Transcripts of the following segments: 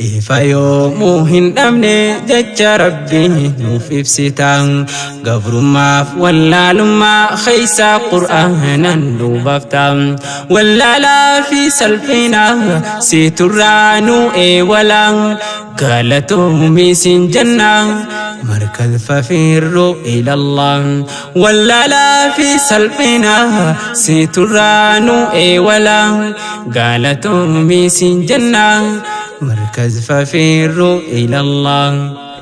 Ifa yoomuu hin dhabne jecha Rabbii nuuf ibsita. Gabrummaaf wallaalummaa keessa Qur'aanan nu baafta. Wallaalaa fi salphina siturraa nu eewala. Galatoomii siin jenna markaz fafirru ilallah. Wallaalaa fi salphina siturraa nu eewala. Galatoomii siin jenna markaz fafirru ilallah.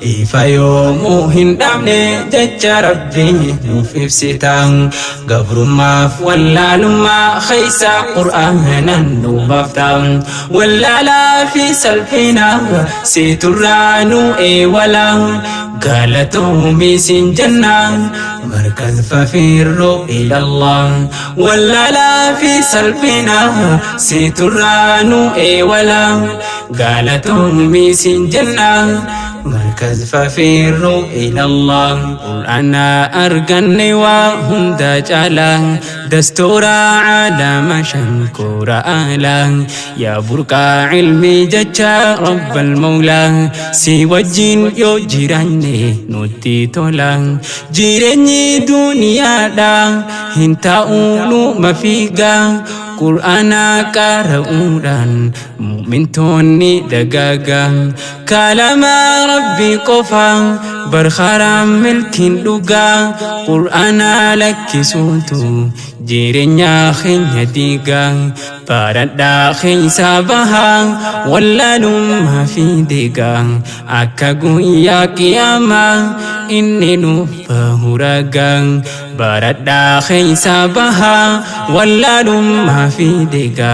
Ifa yoomuu hin dhabne jecha Rabbii nuuf ibsita. Gabrummaaf wallaalummaa keessa Qur'aanan nu baafta. Wallaalaa fi salphina siturraa nu eewala. Galatoomii siin jenna markaz fafirru ilallah. Wallaalaa fi salphina siturraa nu eewala. Galatoomii siin jenna markaz fafirru ilallah. Qur'aana arganne waa hunda caala. Dastuura caalama shankuura ala. Yaa burqaa ilmi jecha rabbal mawlaa. Si wajjin yoo jiraanne nutti tola. Jireenyi duniyaadha hin taa'u numa fiiga. Qur'aana qara'uudhaan mu'mintoonni dagaaga. Kalama Rabbii qofa barhaaraan milkiin dhugaa. Qur'aana lakkisuutu jireenya keenya diiga. Baradhaa keessa bahaa wallaalummaa fi deega. Akka guyyaa qiyaamaa inni nuuf bahu ragaa. Baradhaa keessa bahaa wallaalummaa fi deega.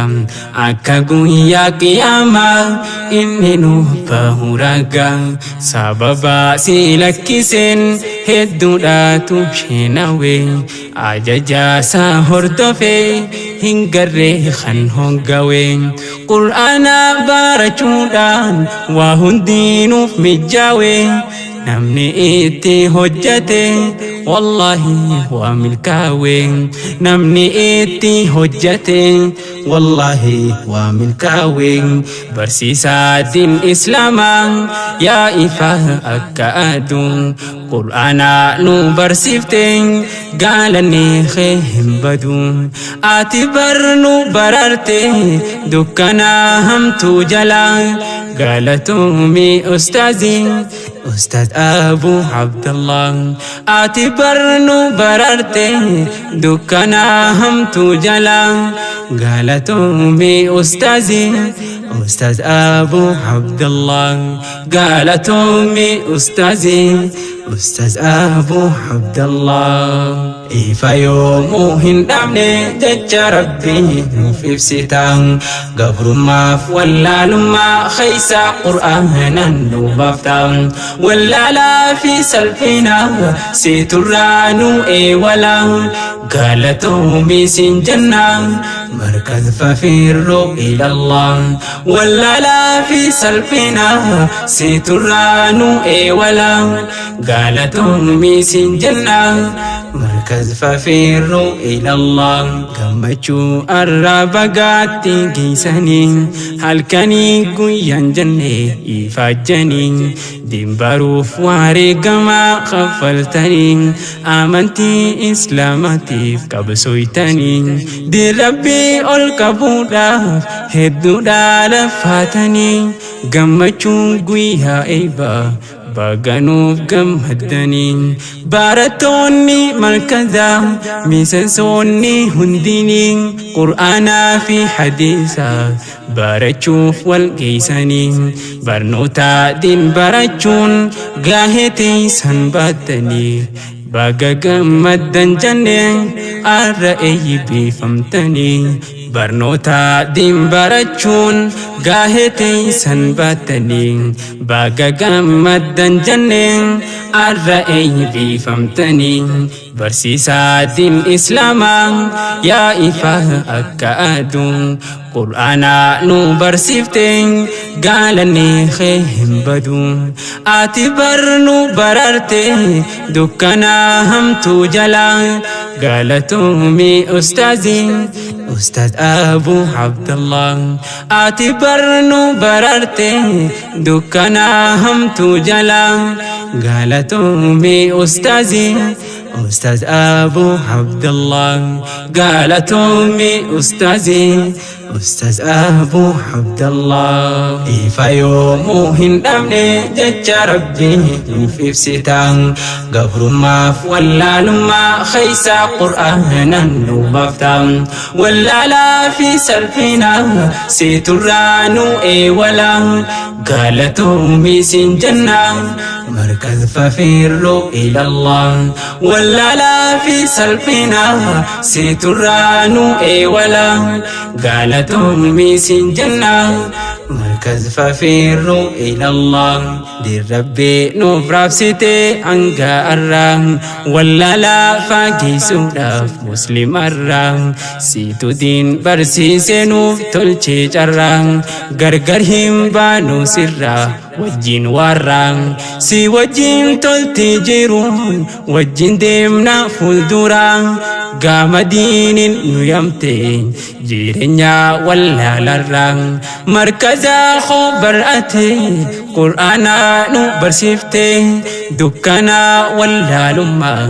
Akka guyyaa qiyaamaa inni nuuf bahu ragaa. Sababa si lakkiseen hedduudhaatu sheenawee. Ajaja isaa hordofee hin garree kan hongawee. Qur'aana barachuudhaan waa hundinuuf mijaawee. Namni itti hojjate wallahi waa milkaawee. Namni itti hojjate wallahi waa milkaawee. Barsiisaa diin Islaamaa yaa ifa akka aduu. Qur'aana nu barsiifte gaalanni kee hin badu. Ati bar nu bararte dukkana hamtuu jala. Galatoomii ustaazii Ustaaz Abu Abdallah. Ati bar nu bararte dukkana hamtuu jala. Galatoomii ustaazii Ustaaz Abu Abdallah. Galatoomii ustaazii Ustaaz Abu Abdallah. Ifa yoomuu hin dhabne jecha Rabbii nuuf ibsita. Gabrummaaf wallaalummaa keessa Qur'aanan nu baafta. Wallaalaa fi salphina siturraa nu eewala. Galatoomii siin jenna markaz fafirru ilallah. Wallaalaa fi salphina siturraa nu eewala. Galatoomii siin jenna markaz fafirru ilallah. Gammachuu arra bagaatti geessanii halkanii guyyaan jenne ifaajjanii dimbaruuf wareegamaa kaffaltanii amantii Islaamaatiif qabsooytanii diin Rabbii ol qabuudhaaf hedduudha lafaatanii gammachuun guyyaa eebbaa baganuuf gammaddanii. Barattoonni markazaa miseensonni hundinii Qur'aanaa fi hadiisa barachuuf wal geessanii barnoota diin barachuun gaahee teessan baattanii baga gammaddan jennee arra eeyyifamtanii. Barnoota diin barachuun gaahee teessan baattanii baga gammaddan jennee arra eeyyifamtanii. Barsiisaa diin Islaamaa yaa ifa akka aduu. Qur'aana nu barsiifte gaalanni kee hin badu. Ati bar nu bararte dukkana hamtuu jala. Galatoomii ustaazii Ustaaz Abu Abdallah. Ati barnu bararte dukkanaa hamtuu jalaa. Galatoomii ustaazii Ustaaz Abu Abdallah. Galatoomii ustaazii Ustaaz Abu Abdallah. Ifa yoomuu hin dhabne jecha Rabbii nuuf ibsitaan, gabrummaaf wallaalummaa keessa qur'aanan nu baaftaan, wallaalaa fi salphina seeturraa nu eewala. Galatoomii siin jenna markaz fafirru ilallah. Wallaalaa fi salphina seeturraa nu eewala. Galatoomii siin jenna markaz fafirru ilallah. Dirrabbee nuuf raabsite hanga arraa, wallaalaa faageessuudhaaf muslimarraa. Siitu diin barsiise nuuf tolchee carraa, gargar hin baanu sirraa wajjin warraa. Si wajjin tolti jiruun, wajjin deemna fuulduraa. Gaama diinin nu yamte jireenya wallaalarraa. Markaza koo bar'ate qur'aanaa nu barsiifte, dukkanaa wallaalummaa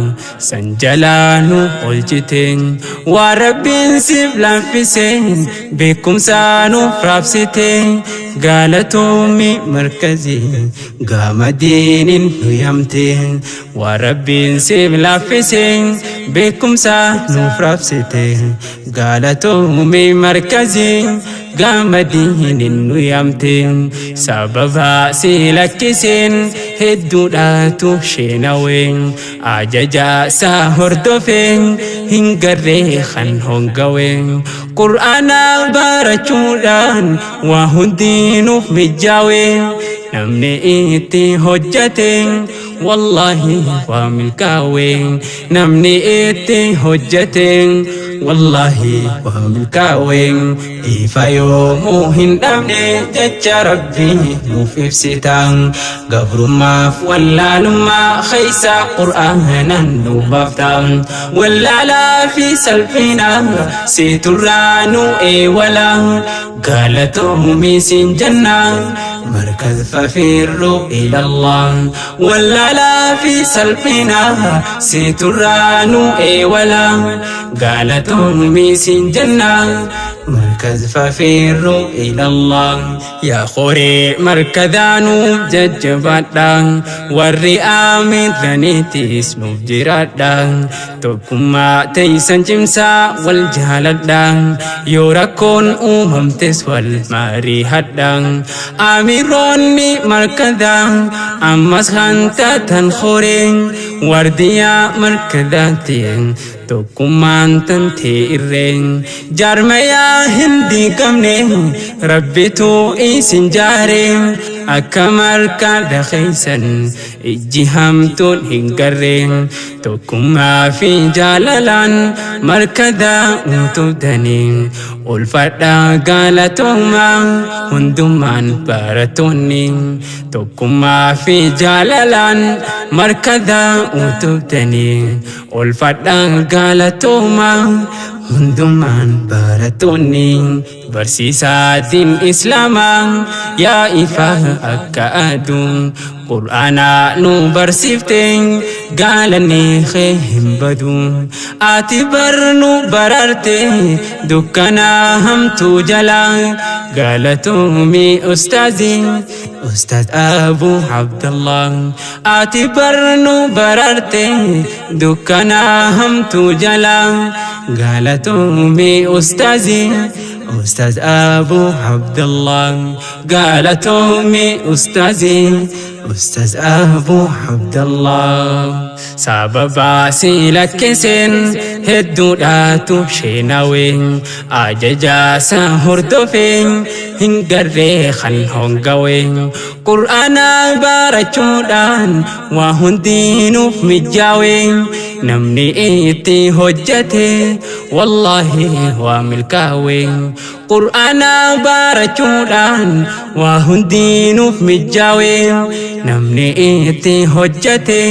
san jalaa nu oolchite. Waa Rabbiin siif laaffise beekumsa nuuf raabsite. Galatoomi markazii gaama diinin nu yamte. Waa Rabbiin siif laaffise beekumsa nuuf raabsite. Galatoomi markazii gaama diinin nu yamte. Sababa si lakkiseen hedduudhaatu sheenawee, ajaja isaa hordofeen hin garree kan hongawee. Qur'aana barachuudhaan waa hundinuuf mijaawee, namni itti hojjate wallaahi waa milkaawee. Namni itti hojjate wallaahi waa milkaawee. Ifa yoomuu hin dhabne jecha Rabbii nuuf ibsitaan, gabrummaaf wallaalummaa keessa qur'aanan nu baaftaan, wallaalaa fi salphina seeturraa nu eewala. Galatoomii siin jenna markaz fafirru ilallah. Wallaalaa fi salphina seeturraa nu eewala. Galatoomii siin jenna markaz fafirru ilallah. Yaa qoree markazaanuuf jajjabaadha, warri aamirraniitis nuuf jiraadha. Tokkummaa teeysan cimsaa wal jaaladha, yoo rakkoon uumamtes wal mariihadha. Amiroonni markazaa ammas kan taatan horee wardiyaa markazaati, tokkummaan tantee irreen jaarmayaa hin diigamne. Rabbitu isin jaare, akka markaza keeysan ijji hamtuun hin garre. Tokkummaa fi jaalalaan markaza utubdanii ulfadhaa, galatoomaa hundumaan barattoonni. Tokkummaa fi jaalalaan markaza utubdanii ulfadhaa, galatoomaa hundumaan barattoonni. Barsiisaatiin islaamaa yaa ifa akka aduu, qur'aanaa nu barsiifte, gaalanni kee hin badu. Ati barnu bararte dukkanaa hamtuu jalaa. Galatoomii ustaazii Ustaaz Abu Abdallah. Ati barnu bararte dukkanaa hamtuu jalaa. Galatoomii ustaazii Ustaaz Abu Abdallah. Galatoomii ustaazii Ustaaz Abu Abdallah. Sababa si lakkiseen hedduudhaatu sheenawee, ajaja isaa hordofee hin garree kan hongawee. Qur'aana barachuudhaan waa hundinuuf mijaawee, namni itti hojjate wallaahi waa milkaawee. Qur'aana barachuudhaan waa hundinuuf mijaawee, namni itti hojjate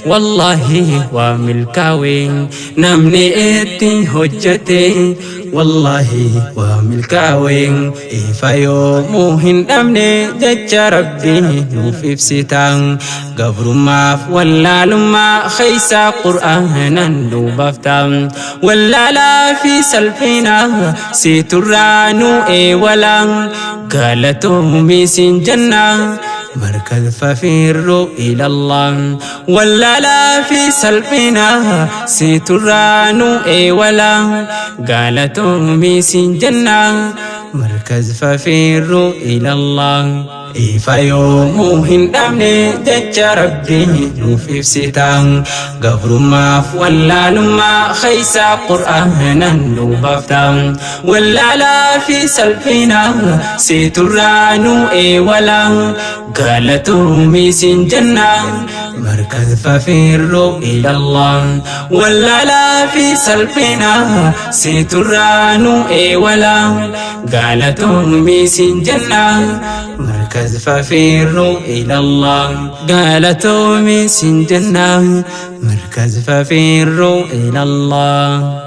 Wallaahi waa milkaawe namni itti hojjete. Wallaahi waa milkaawe ifa yoomuu hin dhabne jecha Rabbii nuuf ibsita. Gabrummaaf wallaalummaa keeysaa Qur'aanan nu baafta. Wallaalaa fi salphina siturraa nu eewala. Galatoomi siin jenna. Markaz fafirru ilallah. Wallaalaa fi salphina siturraa nu eewala. Galatoomi siin jenna. Markaz fafirru ilallah. Ifa yoomuu hin dhabne jecha Rabbii nuuf ibsita. Gabrummaaf wallaalummaa keeysaa Qur'aanan nu baafta. Wallaalaa fi salphina siturraa nu eewala. Galatoomi siin jenna. Markaz fafirru ilallah. Wallaalaa fi salphina siturraa nu eewala. Galatoomi siin jenna. Markaz fafirru ilallah. Galatoomi siin jenna. Markaz fafirru ilallah.